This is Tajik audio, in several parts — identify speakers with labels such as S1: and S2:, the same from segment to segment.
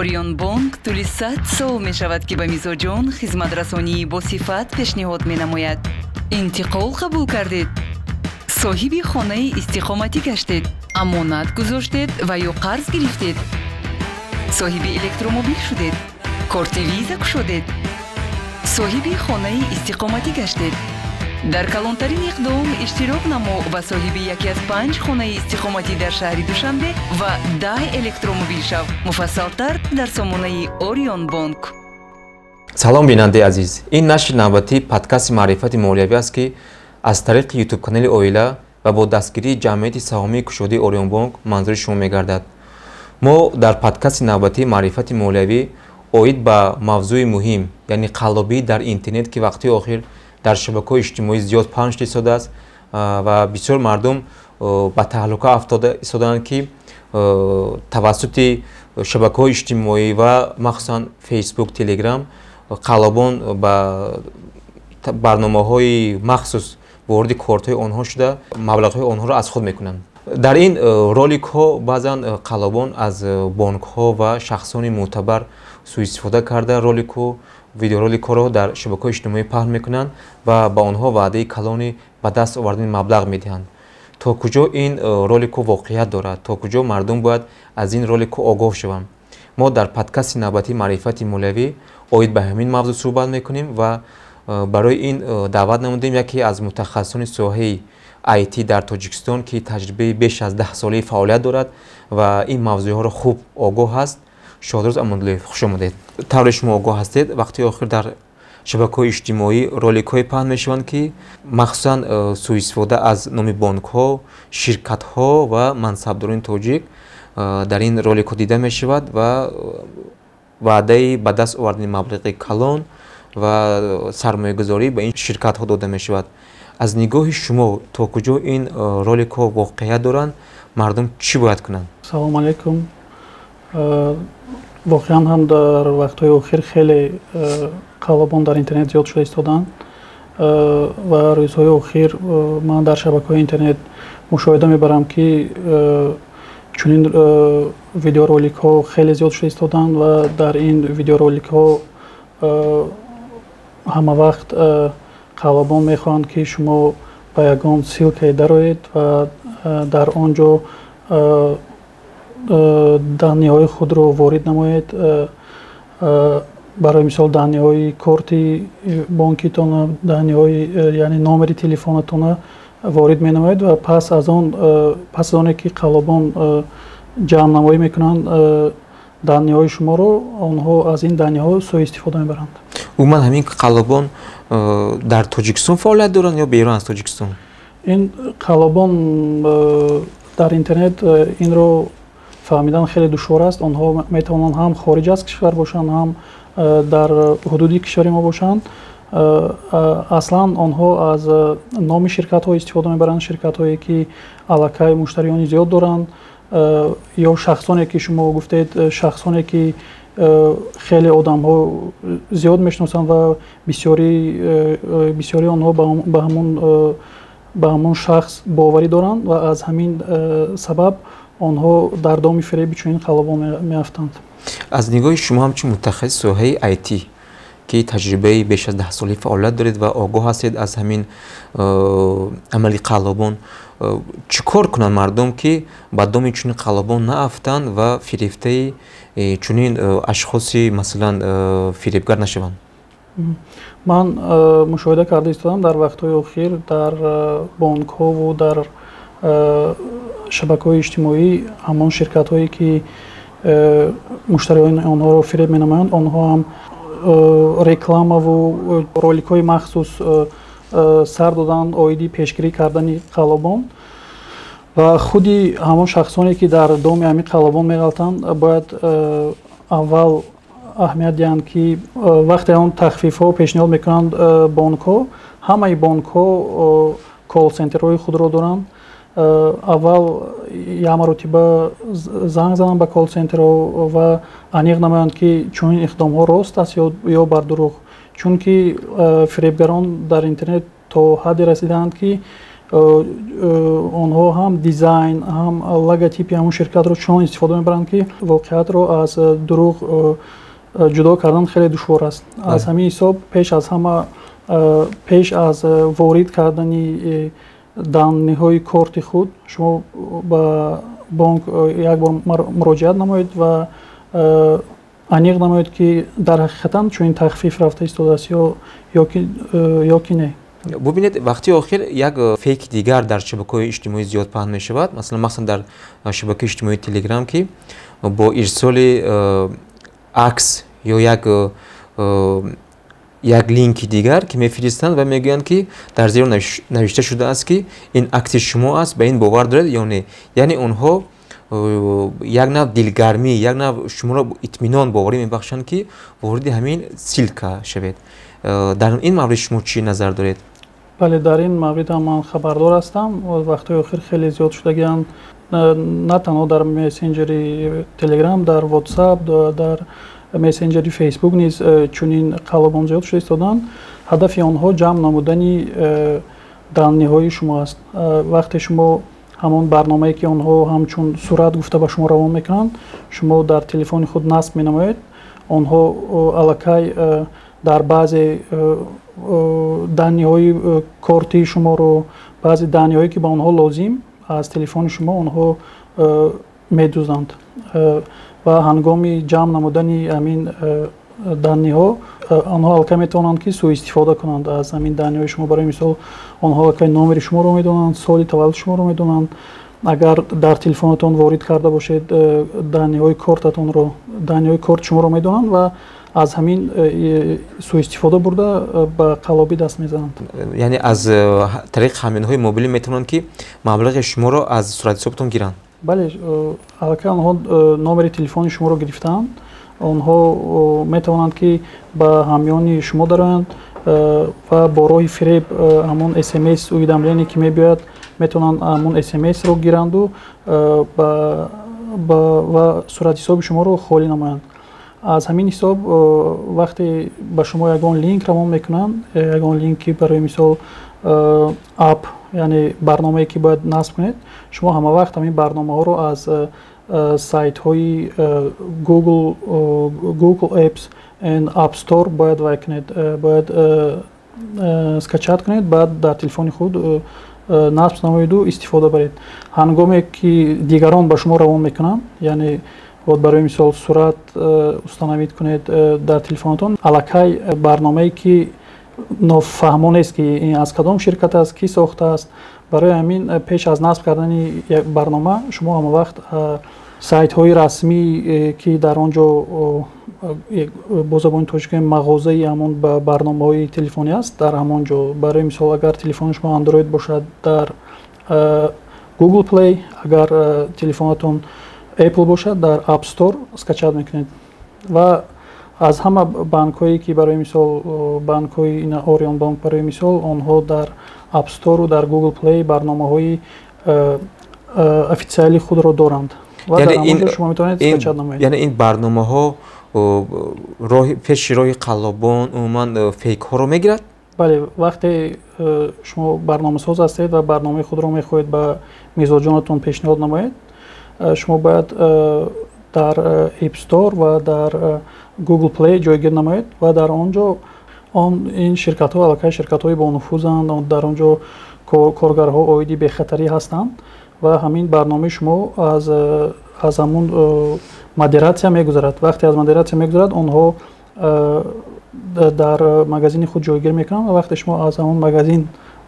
S1: Орионбонк тӯли 100 сол мешавад, ки ба мизоҷон хизматрасонии босифат пешниҳод менамояд. Интиқол қабул кардед, соҳиби хонаи истиқоматӣ гаштед, амонат гузоштед ва ё қарз гирифтед, соҳиби электромобил шудед, корти виза кушодед, соҳиби хонаи истиқоматӣ гаштед. Дар калонтарин иқдом иштирок намо ва соҳиби яке аз панҷ хонаи истиқоматӣ дар шаҳри Душанбе ва 10 электромобил шав. Муфассалтар дар сомонаи Орионбонк.
S2: Салом, бинандаи азиз! Ин нашри навбатии подкасти «Маърифати молиявӣ» аст, ки аз тариқи ютуб-канали «Оила» ва бо дастгирии Ҷамъияти саҳомии кушодии Орионбонк манзури шумо мегардад. Мо дар подкасти навбатии «Маърифати молиявӣ» оид ба мавзӯи муҳим, яъне қаллобӣ дар интернет, ки вақтҳои охир дар шабакаҳои иҷтимоӣ зиёд паҳн шуда истодааст ва бисёр мардум ба таҳлука афтода истодаанд, ки тавассути шабакаҳои иҷтимоӣ ва махсусан Фейсбук, Телеграм қаллобон ба барномаҳои махсус вориди кортҳои онҳо шуда, маблағҳои онҳоро аз худ мекунанд. Дар ин роликҳо баъзан қаллобон аз бонкҳо ва шахсони мӯътабар суистифода карда, ролику видеороликҳоро дар шабакаҳои иҷтимоӣ паҳн мекунанд ва ба онҳо ваъдаи калони ба даст овардани маблағ медиҳанд. То куҷо ин ролику воқеият дорад? То куҷо мардум бояд аз ин ролику огоҳ шаванд? Мо дар подкасти навбатии «Маърифати молиявӣ» оид ба ҳамин мавзӯъ суҳбат мекунем ва барои ин даъват намудем яке аз мутахассисони соҳаи IT дар Тоҷикистон, ки таҷрибаи беш аз 10-солаи фаъолият дорад ва ин мавзӯъҳоро хуб огоҳ ҳаст. Шодрӯз Амонуллоев, хуш омадед! Тавре шумо огоҳ ҳастед, вақти охир дар шабакаҳои иҷтимоӣ роликҳое паҳн мешаванд, ки махсусан суистифода аз номи бонкҳо, ширкатҳо ва мансабдорони тоҷик дар ин роликҳо дида мешавад ва ваъдаи ба даст овардани маблағи калон ва сармоягузорӣ ба ин ширкатҳо дода мешавад. Аз нигоҳи шумо, то куҷо ин роликҳо воқеият доранд? Мардум чӣ бояд кунанд?
S3: Салому алайкум! Воқеан ҳам дар вақтҳои охир хеле қаллобон дар интернет зиёд шуда истодаанд ва рӯзҳои охир ман дар шабакаҳои интернет мушоҳида мебарам, ки чунин видеороликҳо хеле зиёд шуда истодаанд ва дар ин видеороликҳо ҳама вақт қаллобон мехоҳанд, ки шумо ба ягон ссылкае дароед ва дар он ҷо данныеҳои худро ворид намоед. Барои мисол, данныеҳои корти бонкитона, данныеҳои, яъне номери телефонатона ворид менамоед ва пас аз оне ки қаллобон ҷамънамоӣ мекунанд данныеҳои шуморо, онҳо аз ин данныеҳо суистифода мебаранд.
S2: Умуман, ҳамин қаллобон дар Тоҷикистон фаъолият доранд ё берун аз Тоҷикистон?
S3: Ин қаллобон дар интернет, инро фаҳмидан хеле душвор аст. Онҳо метавонанд ҳам хориҷ аз кишвар бошанд, ҳам дар ҳудуди кишвари мо бошанд. Аслан онҳо аз номи ширкатҳо истифода мебаранд, ширкатҳое ки аллакай муштариёни зиёд доранд ё шахсоне ки шумо гуфтед, шахсоне ки хеле одамҳо зиёд мешиносанд ва бисёри онҳо ба ҳамон шахс боварӣ доранд ва аз ҳамин сабаб онҳо дар доми фиреби чунин қаллобон меафтанд.
S2: Аз нигоҳи шумо, ҳамчун мутахассиси соҳаи IT, ки таҷрибаи беш аз 10-солаи фаъолият доред ва огоҳ ҳастед аз ҳамин амали қаллобон, чӣ кор кунанд мардум, ки ба доми чунин қаллобон наафтанд ва фирефтаи чунин ашхоси, масалан, фиребгар нашаванд?
S3: Ман мушоҳида карда истодам, дар вақтҳои охир дар бонкҳову дар шабакаҳои иҷтимоӣ ҳамон ширкатҳое ки муштариёни онҳоро фиреб менамоянд, онҳо ҳам рекламаву роликҳои махсус сар доданд оиди пешгирӣ кардани қаллобон. Ва худи ҳамон шахсоне ки дар доми ҳамин қаллобон меғалтанд, бояд аввал аҳамият диҳанд, ки вақте он тахфифҳо пешниҳод мекунанд бонкҳо, ҳамаи бонкҳо колл-центрҳои худро доранд. Аввал як маротиба занг зананд ба колл-центрҳо ва аниқ намоянд, ки чунин иқдомҳо рост аст ё бардурӯғ, чунки фиребгарон дар интернет то ҳадде расидаанд, ки Онҳо ҳам дизайн, ҳам логотипи ҳамон ширкатро чунон истифода мебаранд, ки воқеиятро аз дурӯғ ҷудо кардан хеле душвор аст. Аз ҳамин ҳисоб, пеш аз ҳама, пеш аз ворид кардани данныеҳои корти худ, шумо ба бонк як бор муроҷиат намоед ва аниқ намоед, ки дар ҳақиқатан чунин тахфиф рафта истодааст ё ки не.
S2: Бубинед, вақти охир як фейки дигар дар шабакаҳои иҷтимоӣ зиёд паҳн мешавад, масалан, махсусан дар шабакаи иҷтимоии Телеграм, ки бо ирсоли акс ё як линки дигар, ки мефиристанд ва мегӯянд, ки дар зеро навишта шудааст, ки ин акси шумо аст, ба ин бовар доред ё не. Яъне онҳо як нав дилгармӣ, як нав шуморо итминон, боварӣ мебахшанд, ки вориди ҳамин ссылка шавед. Дар ин маврид шумо чӣ назар доред?
S3: Бале, дар ин маврид ҳам ман хабардор ҳастам. Вақтҳои охир хеле зиёд шудагианд, на танҳо дар мессенҷери Телеграм, дар Ватсап, дар мессенҷери Фейсбук низ чунин қаллобон зиёд шуда истоданд. Ҳадафи онҳо ҷамъ намудани данныеҳои шумо аст. Вақте шумо ҳамон барномае, ки онҳо ҳамчун сурат гуфта ба шумо равон мекунанд, шумо дар телефони худ насб менамоед, онҳо аллакай дар баъзе данныеҳои кортии шуморо, баъзе данныеҳое, ки ба онҳо лозим, аз телефони шумо онҳо медузданд ва ҳангоми ҷамъ намудани ҳамин данныеҳо онҳо аллакай метавонанд, ки сӯистифода кунанд аз ҳамин данныеҳои шумо. Барои мисол, онҳо аллакай номери шуморо медонанд, соли таваллуди шуморо медонанд. Агар дар телефонатон ворид карда бошед данныеҳои кортатонро, данныеҳои корти шуморо медонанд ва аз ҳамин сӯистифода бурда, ба қаллобӣ даст мезананд.
S2: Яъне аз тариқи ҳаминҳои мобилӣ метавонанд, ки маблағи шуморо аз суратҳисобтон гиранд?
S3: Бале, аллакай онҳо номери телефони шуморо гирифтаанд. Онҳо метавонанд, ки ба ҳамёни шумо дароянд ва бо роҳи фиреб ҳамон СМС уведомление, ки мебиёяд, метавонанд ҳамон СМСро гиранду ва суратҳисоби шуморо холӣ намоянд. Аз ҳамин ҳисоб, вақте ба шумо ягон линк равон мекунанд, ягон линк, ки барои мисол app, яъне барномае, ки бояд насб кунед, шумо ҳама вақт ҳамин барномаҳоро аз сайтҳои Google Apps and App Store бояд вай кунед, бояд скачать кунед, баъд дар телефони худ насб намоеду истифода баред. Ҳангоме ки дигарон ба шумо равон мекунанд, яъне вот, барои мисол, сурат установить кунед дар телефонатон, аллакай барномае, ки нофаҳмо нест, ки ин аз кадом ширкат аст, кӣ сохтааст. Барои ҳамин, пеш аз насб кардани як барнома шумо ҳама вақт сайтҳои расмӣ, ки дар он ҷо бо забони тоҷикӣ мағозаи ҳамон барномаҳои телефонӣ аст, дар ҳамон ҷо, барои мисол, агар телефони шумо Андроид бошад, дар Google Play, агар телефонатон Apple бошад, дар App Store скачать мекунед. Ва аз ҳама банкҳое, ки барои мисол банкҳои Орион Банк, барои мисол, онҳо дар App Store дар Google Play барномаҳои официалии худро доранд ва дар ҳамон ҷо шумо метавонед скачать намоед.
S2: Яъне ин барномаҳо роҳи пеши роҳи қаллобон, умуман фейкҳоро мегирад?
S3: Бале, вақте шумо барномасоз ҳастед ва барномаи худро мехоҳед ба мизоҷонатон пешниҳод намоед, шумо бояд дар App Store ва дар Google Play ҷойгир намоед ва дар он ҷо он ин ширкатҳо аллакай ширкатҳои бонуфузанд, дар он ҷо коргарҳо оиди бехатарӣ ҳастанд ва ҳамин барномаи шумо аз ҳамун модератсия мегузарад. Вақте аз модератсия мегузарад, онҳо дар магазини худ ҷойгир мекунанд ва вақте шумо аз ҳамон магазин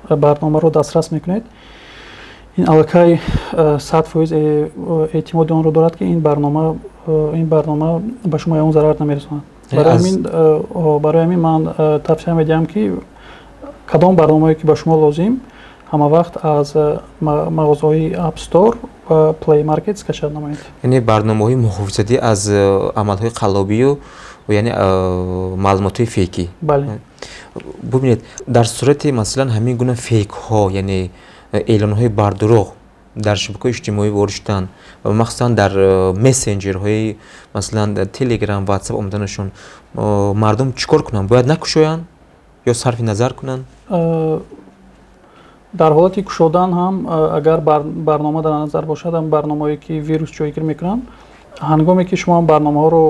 S3: барномаро дастрас мекунед, ин аллакай 100% эътимоди онро дорад, ки ин барнома ба шумо ягон зарар намерасонад. Барои ҳамин ман тавсия медиҳам, ки кадом барномае, ки ба шумо лозим, ҳама вақт аз мағозаҳои App Store ва Play Market скачать намоед.
S2: Яъне барномаҳои муҳофизатӣ аз амалҳои қаллобию, яъне маълумотҳои фейкӣ.
S3: Бале.
S2: Бубинед, дар сурати, масалан, ҳамин гуна фейкҳо, яъне эълонҳои бардурӯғ дар шабакаҳои иҷтимоӣ ворид шудан ва махсусан дар мессенҷерҳои, масалан, Телеграм, Ватсап омаданашон, мардум чӣ кор кунанд? Бояд накушоянд ё сарфи назар кунанд?
S3: Дар ҳолати кушодан ҳам, агар барнома дар назар бошад, ҳам барномаҳое ки вирус ҷойгир мекунанд, ҳангоме ки шумо барномаҳоро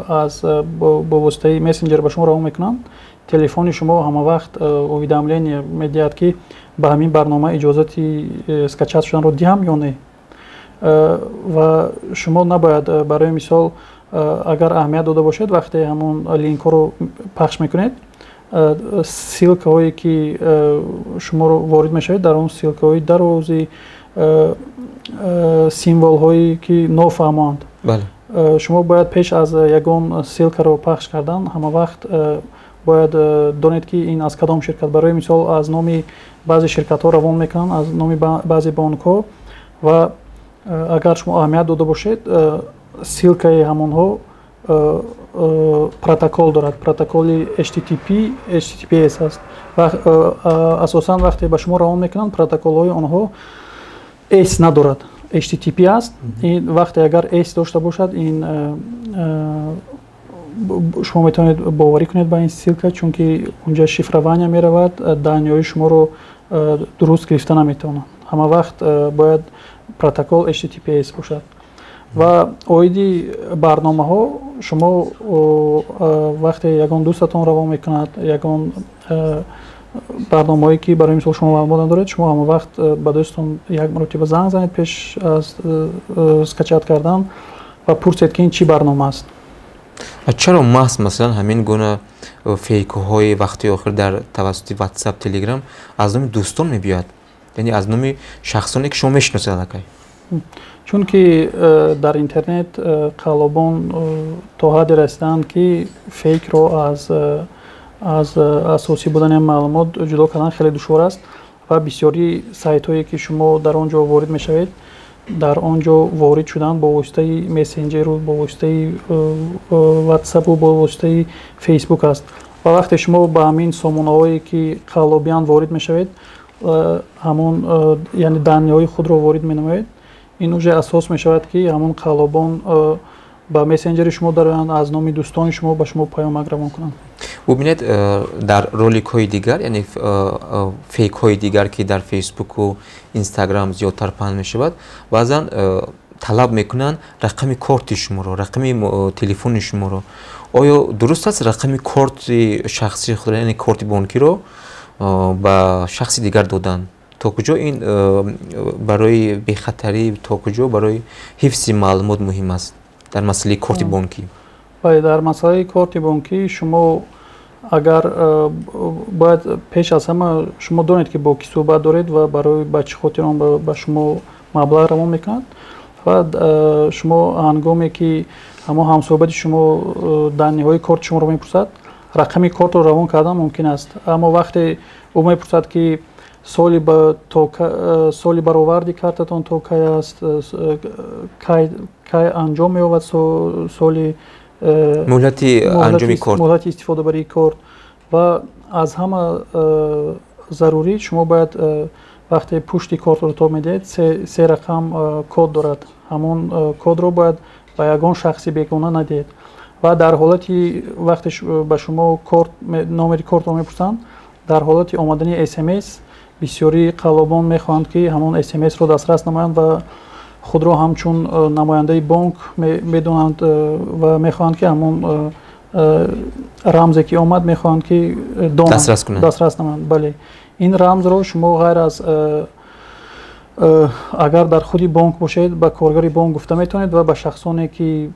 S3: аз бо воситаи мессенҷер ба шумо равон мекунанд, телефони шумо ҳама вақт уведомление медиҳад, ки ба ҳамин барнома иҷозати скачать шуданро диҳам ё не. Ва шумо набояд, барои мисол, агар аҳамият дода бошед, вақте ҳамон линкҳоро пахш мекунед, ссылкаҳое ки шуморо ворид мешавед, дар он ссылкаҳои дарози, символҳое ки нофаҳмоанд, шумо бояд пеш аз ягон ссылкаро пахш кардан ҳама вақт бояд донед, ки ин аз кадом ширкат. Барои мисол, аз номи баъзе ширкатҳо равон мекунанд, аз номи баъзе бонкҳо, ва агар шумо аҳамият дода бошед, ссылкаи ҳамонҳо протокол дорад, протоколи HTTP, HTTPS аст. Асосан вақте ба шумо равон мекунанд, протоколҳои онҳо S надорад, HTTP аст. Вақте агар S дошта бошад, ин шумо метавонед боварӣ кунед ба ин ссылка, чунки унҷа шифрования меравад, данныеҳои шуморо дуруст гирифта наметавонанд. Ҳама вақт бояд протокол HTTPS бошад. Ва оиди барномаҳо, шумо вақте ягон дӯстатон равон мекунад ягон барномаҳое ки, барои мисол, шумо маълумот надоред, шумо ҳама вақт ба дӯстон як маротиба занг занед пеш аз скачать кардан ва пурсед, ки ин чӣ барнома аст.
S2: Чаро маҳз, масалан, ҳамин гуна фейкҳои вақти охир дар тавассути WhatsApp, Telegram аз номи дӯстон мебиёяд, яъне аз номи шахсоне ки шумо мешиносед аллакай?
S3: Чунки дар интернет қаллобон то ҳадде расидаанд, ки фейкро аз асосӣ будани маълумот ҷудо кардан хеле душвор аст. Ва бисёри сайтҳое ки шумо дар он ҷо ворид мешавед, дар он ҷо ворид шудан бо воситаи мессенҷеру, бо воситаи ватсапу, бо воситаи Фейсбук аст. Ва вақте шумо ба ҳамин сомонаҳое ки қаллобиянд ворид мешавед, ҳамон, яъне данныеҳои худро ворид менамоед, ин уже асос мешавад, ки ҳамон қаллобон ба мессенҷери шумо дароянд, аз номи дӯстони шумо ба шумо паёмак равон кунанд.
S2: Бубинед, дар роликҳои дигар, яъне фейкҳои дигар, ки дар Фейсбуку Инстаграм зиёдтар паҳн мешавад, баъзан талаб мекунанд рақами корти шуморо, рақами телефони шуморо. Оё дуруст аст рақами корти шахсии худро, яъне корти бонкиро, ба шахси дигар додан? То куҷо ин барои бехатарӣ, то куҷо барои ҳифзи маълумот муҳим аст дар масъалаи корти бонкӣ?
S3: Бале, дар масъалаи корти бонкӣ шумо агар бояд пеш аз ҳама шумо донед, ки бо кӣ суҳбат доред ва барои ба чӣ хотир он ба шумо маблағ равон мекунад. Ва шумо ҳангоме ки ҳамон ҳамсӯҳбати шумо данныеҳои корти шуморо мепурсад, рақами кортро равон кардан мумкин аст. Аммо вақте ӯ мепурсад, ки соли бароварди картатон то кай аст, кай анҷом меёбад соли
S2: муҳлати анҷоми корт,
S3: муҳлати истифодабарии корт, ва аз ҳама зарурӣ, шумо бояд вақте пушти кортро то медиҳед, се рақам код дорад, ҳамон кодро бояд ба ягон шахси бегона надиҳед. Ва дар ҳолати вақте ба шумо номери кортро мепурсанд, дар ҳолати омадани СМС, бисёри қаллобон мехоҳанд, ки ҳамон СМСро дастрас намоянд ва худро ҳамчун намояндаи бонк медонанд ва мехоҳанд, ки ҳамон рамзе ки омад, мехоҳанд, ки дастрас намоянд. Бале, ин рамзро шумо ғайр аз агар дар худи бонк бошед, ба коргари бонк гуфта метавонед ва ба шахсоне ки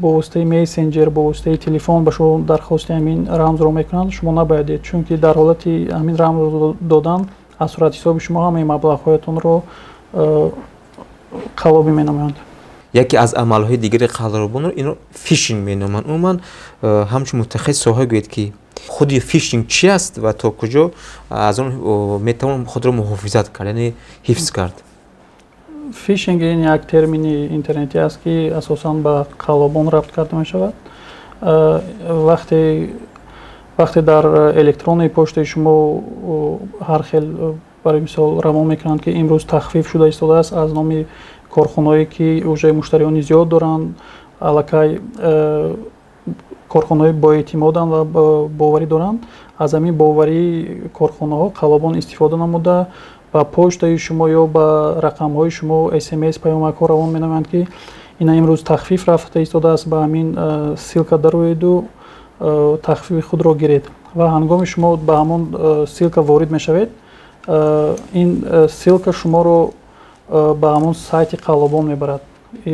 S3: бо воситаи мессенҷер, бо воситаи телефон ба шумо дархости ҳамин рамзро мекунанд, шумо набояд диҳед, чунки дар ҳолати ҳамин рамзро додан аз суратҳисоби шумо ҳамаи маблағҳоятонро қаллобӣ менамоянд.
S2: Яке аз амалҳои дигари қаллобонро инро фишинг меноманд. Умуман, ҳамчун мутахассис соҳа гӯед, ки худи фишинг чи аст ва то куҷо аз он метавон худро муҳофизат кард, яъне ҳифз кард?
S3: Фишинг ин як термини интернетӣ аст, ки асосан ба қаллобон рабт карда мешавад. Вақте дар электронии почтаи шумо ҳар хел, барои мисол, равон мекунанд, ки имрӯз тахфиф шуда истодааст, аз номи корхонаое ки уже муштариёни зиёд доранд, аллакай. Корхонаҳои боэътимоданд ва боварӣ доранд. Аз ҳамин боварии корхонаҳо қаллобон истифода намуда, ба почтаи шумо ё ба рақамҳои шумо СМС, паёмакҳо равон менамоянд, ки ина имрӯз тахфиф рафта истодааст, ба ҳамин ссылка дароеду тахфифи худро гиред. Ва ҳангоми шумо ба ҳамон ссылка ворид мешавед, ин ссылка шуморо ба ҳамон сайти қаллобон мебарад.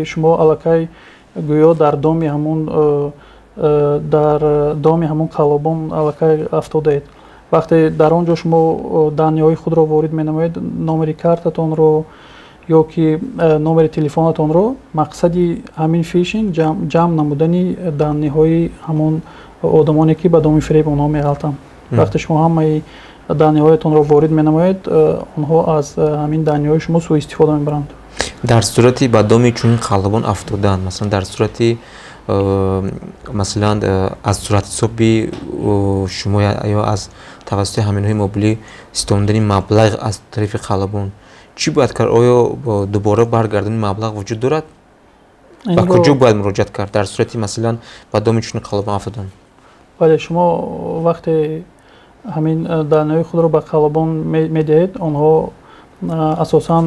S3: Шумо аллакай гӯё дар доми ҳамон қаллобон аллакай афтодаед. Вақте дар он ҷо шумо данныеҳои худро ворид менамоед, номери картатонро ё ки номери телефонатонро, мақсади ҳамин фишинг ҷамъ намудани данныеҳои ҳамон одамоне, ки ба доми фиреб онҳо меғалтанд. Вақте шумо ҳамаи данныеҳоятонро ворид менамоед, онҳо аз ҳамин данныеҳои шумо суистифода мебаранд.
S2: Дар сурати ба доми чунин қаллобон афтодан, масалан, дар сурати, масалан, аз суратҳисоби шумо ё аз тавассути ҳаминҳои мобилӣ ситондани маблағ аз тарафи қаллобон, чӣ бояд кард? Оё дубора баргардони маблағ вуҷуд дорад? Ба куҷо бояд муроҷиат кард дар сурати, масалан, ба доми чунин қаллобон афтодан?
S3: Бале, шумо вақте ҳамин данныеҳои худро ба қаллобон медиҳед, онҳо асосан,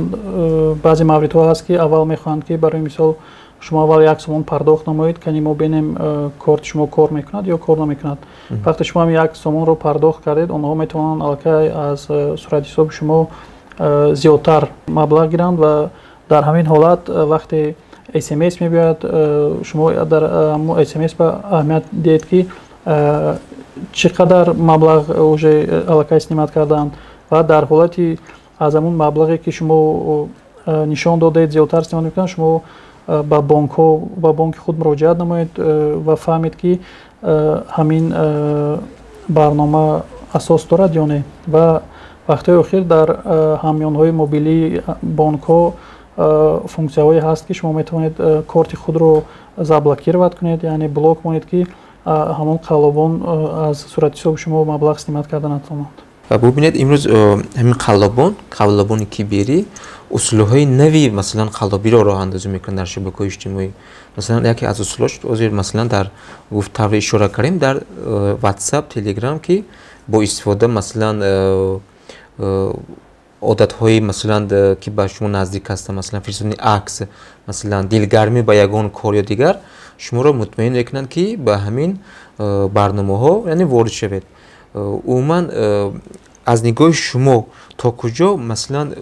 S3: баъзе мавридҳо ҳаст, ки аввал мехоҳанд, ки барои мисол шумо аввал 1 сомон пардохт намоед, кани мо бинем, корти шумо кор мекунад ё кор намекунад. Вақте шумо ҳам 1 сомонро пардохт кардед, онҳо метавонанд аллакай аз суратҳисоби шумо зиёдтар маблағ гиранд. Ва дар ҳамин ҳолат, вақте СМС мебиёяд, шумо дар СМС ба аҳамият диҳед, ки чӣ қадар маблағ уже аллакай снимать кардаанд, ва дар ҳолати аз ҳамун маблағе, ки шумо нишон додаед, зиёдтар снимать мекунанд, шумо ба бонкҳо, ба бонки худ муроҷиат намоед ва фаҳмед, ки ҳамин барнома асос дорад ё не. Ва вақтҳои охир дар ҳамёнҳои мобилии бонкҳо функсияҳое ҳаст, ки шумо метавонед корти худро заблокировать кунед, яъне блок монед, ки ҳамон қаллобон аз суратҳисоби шумо маблағ снимать карда натавонанд.
S2: Бубинед, имрӯз ҳамин қаллобон, қаллобони киберӣ усулҳои нави, масалан, қаллобиро роҳандозӣ мекунанд дар шабакаҳои иҷтимоӣ. Масалан, яке аз усулҳош ҳозир, масалан, дар гуфт тавре ишора кардем, дар WhatsApp, Telegram, ки бо истифода, масалан, одатҳои, масалан, ки ба шумо наздик ҳастанд, масалан, фиристодани акс, масалан, дилгармӣ ба ягон кор ё дигар, шуморо мутмаин мекунанд, ки ба ҳамин барномаҳо, яъне, ворид шавед. Умуман, аз нигоҳи шумо, то куҷо, масалан,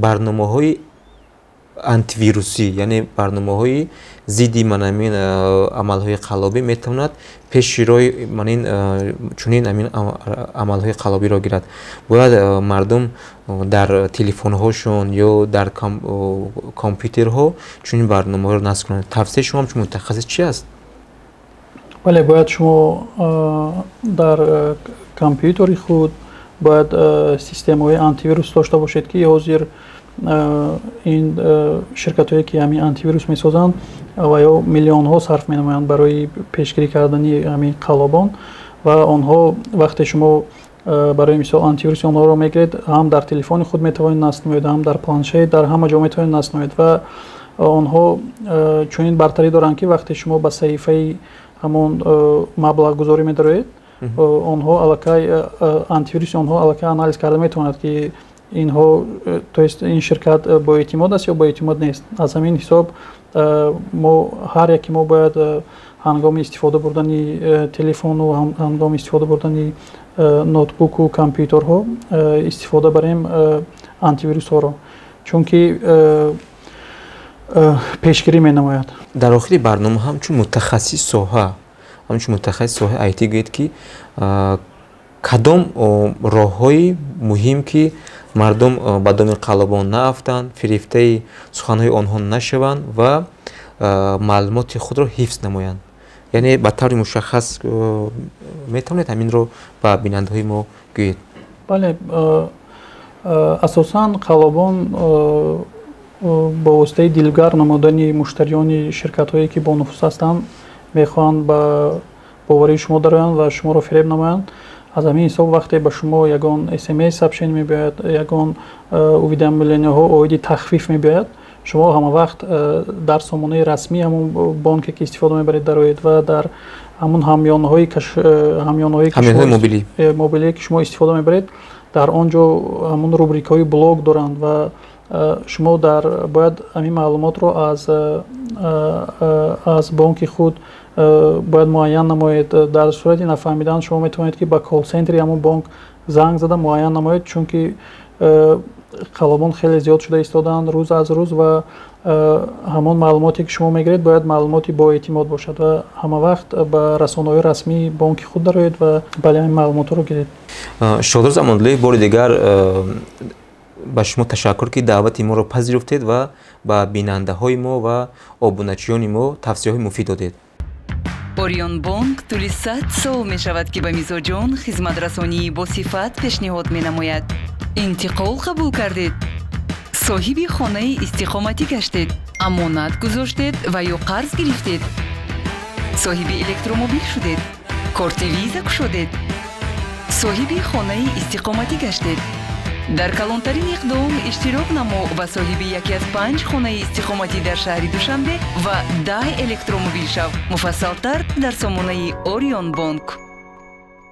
S2: барномаҳои антивирусӣ, яъне барномаҳои зидди манамин амалҳои қаллобӣ метавонад пеши роҳи манин чунин амин амалҳои қаллобиро гирад? Бояд мардум дар телефонҳошон ё дар компютерҳо чунин барномаҳоро насб кунанд? Тавсияи шумо ҳамчун мутахассис чи аст?
S3: Бале, бояд шумо дар компютери худ бояд системаҳои антивирус дошта бошед, ки ҳозир ин ширкатҳое, ки ҳамин антивирус месозанд, ва ё миллионҳо сарф менамоянд барои пешгирӣ кардани ҳамин қаллобон. Ва онҳо, вақте шумо барои мисол антивируси онҳоро мегиред, ҳам дар телефони худ метавонед насб намоед, ҳам дар планшет, дар ҳама ҷо метавонед насб намоед. Ва онҳо чунин бартарӣ доранд, ки вақте шумо ба саҳифаи ҳамон маблағгузорӣ медароед, онҳо аллакай, антивируси онҳо аллакай анализ карда метавонад, ки инҳо, то есть ин ширкат боэътимод аст ё боэътимод нест. Аз ҳамин ҳисоб мо, ҳар яке мо, бояд ҳангоми истифода бурдани телефону ҳангоми истифода бурдани ноутбуку компютерҳо истифода барем антивирусҳоро, чунки пешгирӣ менамояд.
S2: Дар охири барнома, ҳамчун мутахассиси соҳаи IT, гӯед, ки кадом роҳҳои муҳим, ки мардум ба доми қаллобон наафтанд, фирефтаи суханҳои онҳо нашаванд ва маълумоти худро ҳифз намоянд, яъне ба таври мушаххас метавонед ҳаминро ба бинандаҳои мо гӯед?
S3: Бале, асосан қаллобон бо воситаи дилгарм намудани муштариёни ширкатҳое, ки бонуфуз ҳастанд, мехоҳанд ба боварии шумо дароянд ва шуморо фиреб намоянд. Аз ҳамин ҳисоб, вақте ба шумо ягон СМС сообщение мебиёяд, ягон уведомлениеҳо оиди тахфиф мебиёяд, Шумо ҳама вақт дар сомонаи расмии ҳамон бонке ки истифода мебаред дароед ва дар ҳамон ҳамёнҳои мобилие ки шумо истифода мебаред, дар он ҷо ҳамон рубрикаҳои блог доранд ва шумо бояд ҳамин маълумотро аз бонки худ бояд муайян намоед. Дар сурати нафаҳмидан шумо метавонед ки ба колл-центри ҳамон бонк занг зада муайян намоед, чунки қаллобон хеле зиёд шуда истодаанд рӯз аз рӯз ва ҳамон маълумоте ки шумо мегиред бояд маълумоти боэътимод бошад ва ҳама вақт ба расонаҳои расмии бонки худ дароед ва бале ҳамин маълумотҳоро гиред.
S2: Шодроз Амонуллоев, бори дигар ба шумо ташаккур ки даъвати моро пазируфтед ва ба бинандаҳои мо ва обуначиёни мо тавсияҳои муфид додед.
S1: Ориёнбонк тӯли 100 сол мешавад ки ба мизоҷон хизматрасонии босифат пешниҳод менамояд. Интиқол қабул кардед, соҳиби хонаи истиқоматӣ гаштед, амонат гузоштед ва ё қарз гирифтед, соҳиби электромобил шудед, корти виза кушодед, соҳиби хонаи истиқоматӣ гаштед. Дар калонтарин иқдом иштирок намо ва соҳиби яке аз 5 хонаи истиқоматӣ дар шаҳри Душанбе ва 10 электромобил шав. Муфассалтар дар сомонаи Ориёнбонк.